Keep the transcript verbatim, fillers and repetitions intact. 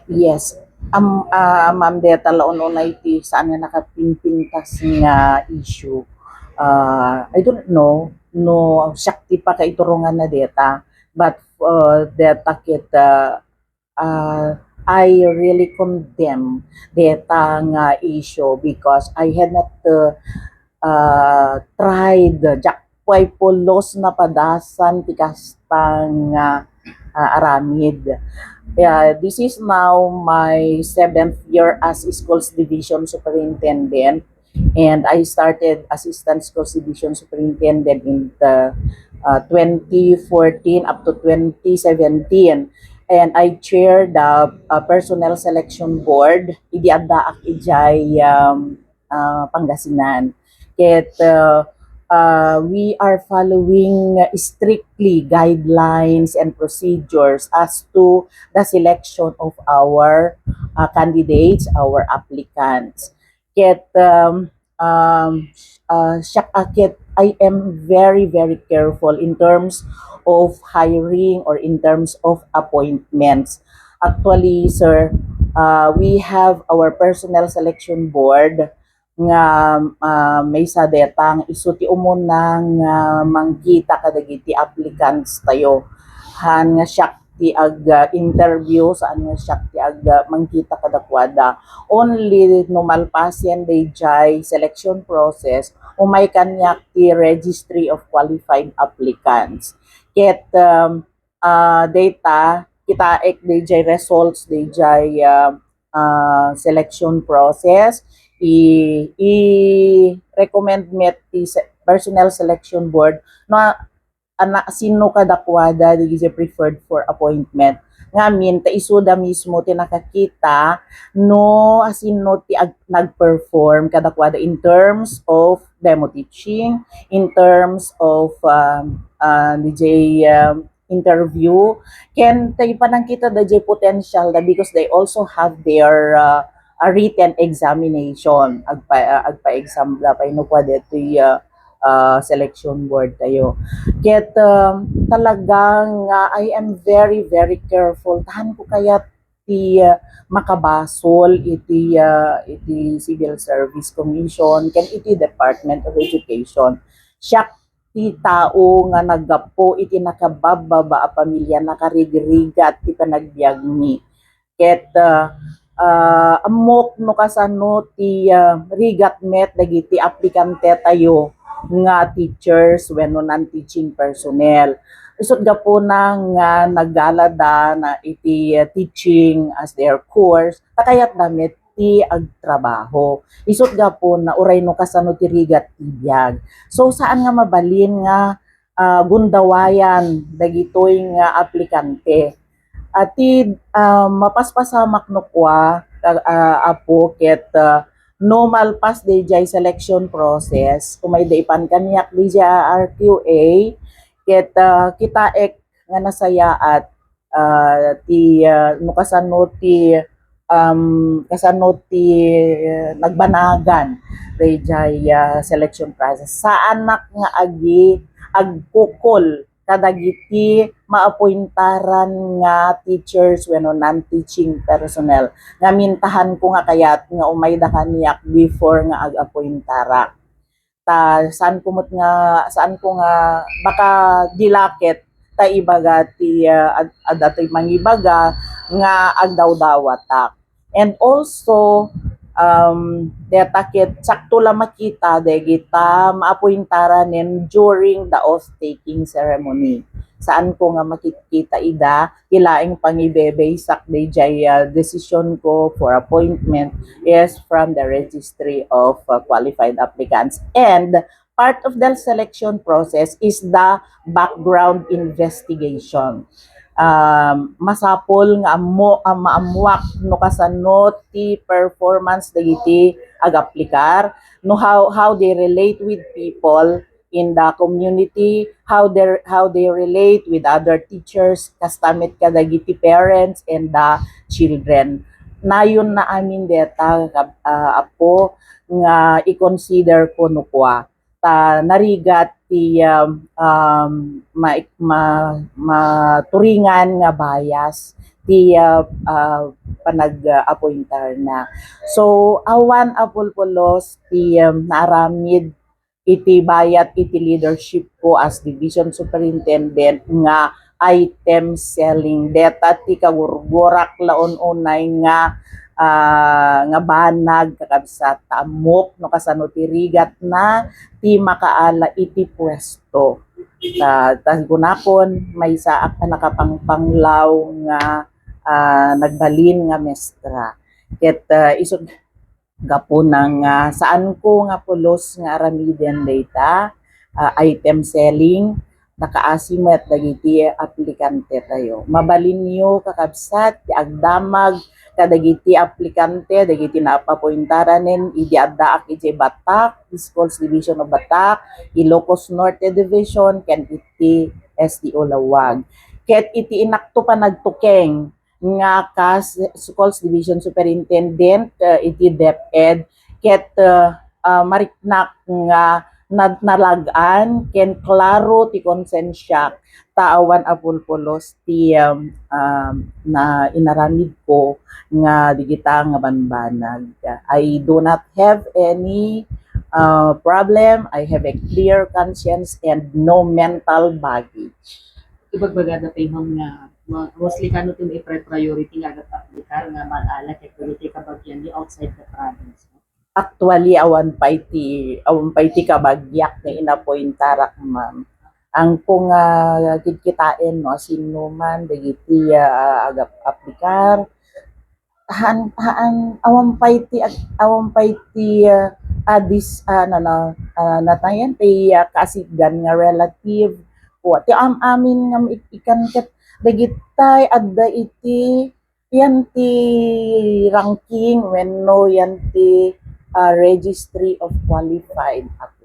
Yes. Am-, ah, ma'am, deta la unay ti saan nga nakapimpintas nga issue. Ah, I don't know no siak ti pakaiturungan na deta, but, uh, deta ket, uh, uh, I really condemn deta nga issue because I had not, uh, uh, tried, diak pay pulos napadasan ti kasta nga, uh, aramid. Yeah, this is now my seventh year as schools division superintendent, and I started assistant schools division superintendent in the, uh, twenty fourteen up to twenty seventeen. And I chair the, uh, personnel selection board idi addaak idiay, um, uh, Pangasinan. Ket, uh, uh, we are following strictly guidelines and procedures as to the selection of our, uh, candidates, our applicants. Ket, um, um, uh, siak a ket, I am very, very careful in terms of hiring or in terms of appointments. Actually, sir, uh, we have our personnel selection board nga, ah, maysa deta nga isu ti umuna nga mangkita kadagiti applicants tayo. Han nga siak ti ag, ah, interview, saan nga siak ti ag, ah, mangkita kadakuada. Only no malpasen dayjay selection process, umay kaniak ti registry of qualified applicants. Ket, um, ah, dayta, kitaek dayjay results dayjay, ah, ah, selection process. I, i-recommend met ti se-, personnel selection board no, ana, sino kadakuada dayjay preferred for appointment. Ngamin, ta isuda mismo ti nakakita no asino ti ag-, nag-perform kadakuada in terms of demo teaching, in terms of, um, uh, dayjay, um, interview, ken ti panangkita dayjay potential da because they also have their, uh, a written examination. Agpa-, uh, agpa-exam da pay no pwede ti, uh, uh, selection board tayo. Ket, um, talagang, uh, I am very, very careful. Tahan ko kayat ti, uh, makabasol iti, uh, iti Civil Service Commission ken iti Department of Education. Siak ti tao nga naggapu iti nakababbaba a pamilia, nakarigrigat ti panagbiagmi. Ket, ah, ah, ammok no kasano ti, ah, rigat met dagiti aplikante tayo nga teachers wenno non-teaching personnel. Isut' gapuna nga naggalada na iti, ah, teaching as their course, ta kayatda met ti agtrabaho. Isut' gapuna uray no kasano ti rigat ti biag. So, saan nga mabalin nga, ah, gundawayan dagitoy nga aplikante. Ah, ti, ah, mapaspasamak no kua, ka-, ah, Apo, ket, ah, no malpas dayjay selection process, umayda ipan kaniak dayjay R Q A, ket, ah, kitaek nga nasayaat, ah, ti, ah, no kasano ti, um, kasano ti, ah, nagbanagan dayjay, ah, selection process. Saanak nga agi-, agkukol kadagiti maapointaran nga teachers wenno non-teaching personnel. Ngamin, tahan ko nga kayat nga umayda kaniak before nga ag-apointarak. Ta saan ko met nga, saan ko nga makadilaket ta ibaga ti, ah, ad-, adda ti mangibaga nga agdawdawatak. And also, um, deta ket sakto la makita dagita maapointaran during the oath-taking ceremony. Saan ko nga makitkita ida, ti laeng pangibebaysak dayjay, ah, decision ko for appointment is from the registry of, ah, qualified applicants. And part of the selection process is the background investigation. Um, masapol nga ammo-, ah, maammuak no kasano ti performance dagiti agaplikar, no how, how they relate with people in the community, how they, how they relate with other teachers, kasta met kadagiti parents and the children. Nayon na amin deta, kab-, ah, Apo, nga i-consider ko no kua. Ta narigat ti, um, um, ma-, ma-, maturingan nga bias ti ah, ah, panag-appointar na. So, awan a pulpulos ti um, naaramid iti bayat iti leadership ko as division superintendent nga item selling. Deta ti kagurgurak la ununay nga ah, nga banag kakabsat ta ammok no kasano ti rigatna ti makaala iti puesto. Ta, ta kunakon, maysaak a nakapangpanglaw nga ah, nagbalin nga mestra. Ket ah, isut gapuna nga saanko nga pulos nga aramiden dayta ah, item selling, nakaasi met dagiti aplikante tayo. Mabalinyo, kakabsat, ti agdamag kadagiti aplikante, dagiti naapapointaranen idi addaak iti Batak, Schools Division of Batak, Ilocos Norte Division, ken iti S D O Laoag. Ket iti inakto panagtukeng nga kas Schools Division Superintendent ah, iti DepEd, ket ah, ah, mariknak nga nad-, nalag-an ken klaro ti konsensiak ta awan a pulpulos ti um, um, na inaramid ko nga digita nga banbanag. I do not have any uh, problem. I have a clear conscience and no mental baggage. Ibagbaga da pay nga ma-, mostly kano ti maipriority nga agat-aplikar nga mag-ala ket dagiti kabagian ni outside the province, no? Actually, awan pay ti, awan pay ti kabagiak nga inapointarak, ma'am. Angko nga kitkitaen, no, sinno man dagiti ah, agap-, aplikar, haan, haan, awan pay ti ag-, awan pay ti ah, adis, ah, ano, no, ah, natayan ti ah, kasiggan nga relative. O, ti am-amin nga maik-ikan ket dagitay adda iti yan ti ranking wenno yan ti ah, registry of qualified applicants.